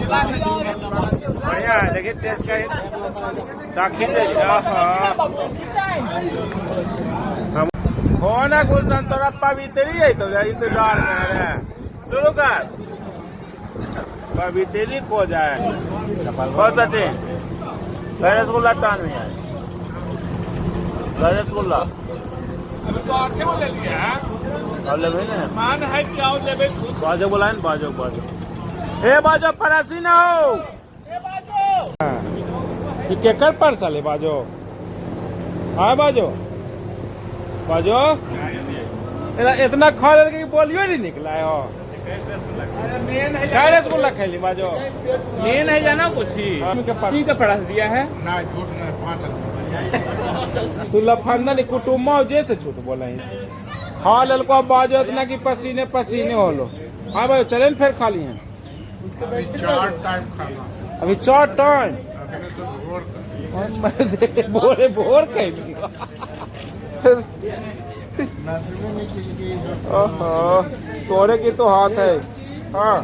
बढ़िया है, देखिए टेस्ट करी, चाखी दे। हम ना गुलशन, तोरा पवित्री है तो इंतजार में है। शुरू कर, पवित्री खो जाए। कौन सचिन रसगुल्ला टान में है रसगुल्ला। अभी तो अच्छे को ले लिया है। और लेबै ने। मान है कि आओ लेबे खुश। बाजो बोला ने, बाजो बाजो, ए बाजो, परासी ना हो। हाँ। ये केकर पर साले बाजो? हाँ बाजो बाजो, इतना खा ले कि बोलियो नहीं निकला है। हो। अरे मेन है। क्या रसगुल्ला खैली बाजो? मेन है जाना कुछ ही। हाँ। ठीक है, पढ़ा दिया है। ना, झूठ नहीं, 5। तू लफंदा नहीं कुटुम्बा जैसे झूठ बोला है। खा ललको बाजो इतना कि पसीने पसीने होलो। हाँ भाई, चले न फिर खा लिए। अभी चार टाइम खाना। अभी चार टाइम? अभी तो भोर तक। भोरे भोर कहीं। ओहो, तोरे की तो हाथ है। हाँ।